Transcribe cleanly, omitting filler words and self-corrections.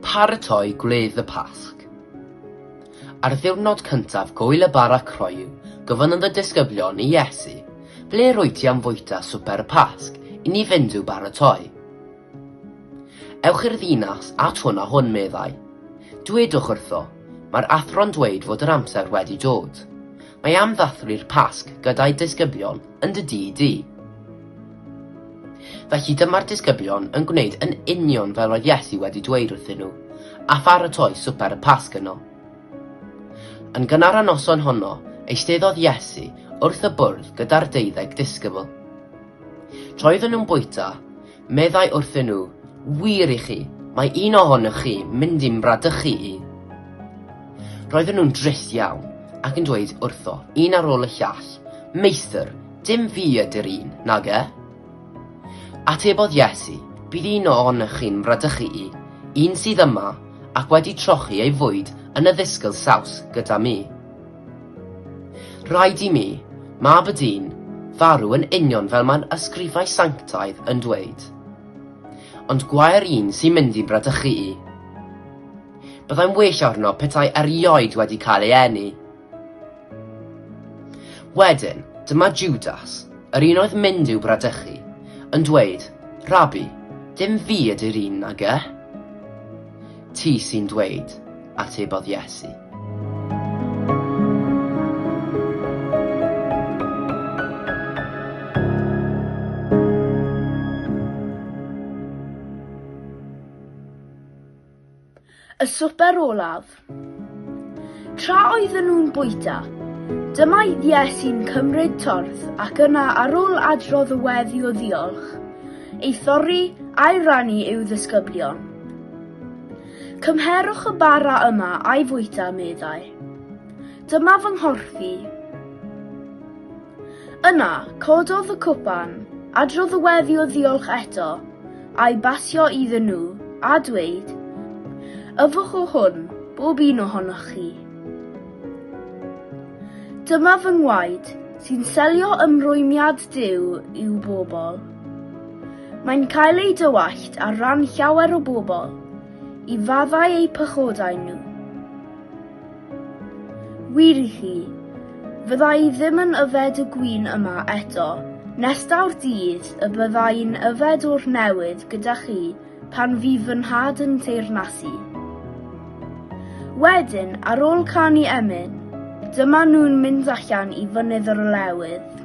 Paratoi gwledd y Pasg. Ar ddiwrnod cyntaf Gŵyl y Bara Croyw, gofynnodd y disgyblion i Iesu, Ble rwyt ti am fwyta swper y Pasg, i ni fynd i'w baratoi? Ewch i'r ddinas at hwn a hwn, meddai. Dwedwch wrtho, mae'r athro'n dweud fod yr amser wedi dod. Mae am ddathlu'r Pasg gyda'i disgyblion yn dy dŷ di. Felly dyma'r disgyblion yn gwneud yn union fel oedd Iesu wedi dweud wrthyn nhw, a pharatoi swper y Pasg yno. Yn gynnar y noson honno, eisteddodd Iesu wrth y bwrdd gyda'r deuddeg disgybl. Tra oedden nhw'n bwyta, meddai wrthyn nhw, Wir i chi, mae un ohonoch chi mynd i'm bradychu i. Roedden nhw'n drist iawn, ac yn dweud wrtho, un ar ôl y llall, Meistr, dim fi ydy'r un, nage? Atebodd Iesu, Bydd un ohonoch chi'n mradychu i, un sydd yma, ac wedi trochi ei fwyd yn y ddisgyl saws gyda mi. Rhaid i mi, Mab y Dyn, farw yn union fel mae'r ysgrifau sanctaidd yn dweud. Ond gwae'r un sy'n mynd i'n bradychu i. Byddai'n well arno petai erioed wedi cael ei eni. Wedyn, dyma Jwdas, yr un oedd mynd i'w bradychu, yn dweud, Rabi, dim fi ydy'r un, nage? Ti sy'n dweud, atebodd Iesu. Y swper olaf. Tra oedden nhw'n bwyta, dyma Iesu'n cymryd torth ac yna ar ôl adrodd y weddi o ddiolch, ei thorri a'i rannu i'w ddisgyblion. Cymherwch y bara yma a'i fwyta, meddai. Dyma fy nghorff i. Yna, cododd y cwpan, adrodd y weddi o ddiolch eto, a'i basio iddyn nhw, a dweud, Yfwch o hwn, bob un ohonoch chi. Dyma fy ngwaed, sy'n selio ymrwymiad Duw i'w bobl. Mae'n cael ei dywallt ar ran llawer o bobl, i faddau eu pechodau nhw. Wir i chi, fydda i ddim yn yfed y gwin yma eto, nes daw'r dydd y bydda i'n yfed o'r newydd gyda chi pan fydd fy nhad yn teyrnasu. Wedyn, ar ôl canu emyn, dyma nhw'n mynd allan i Fynydd yr Olewydd.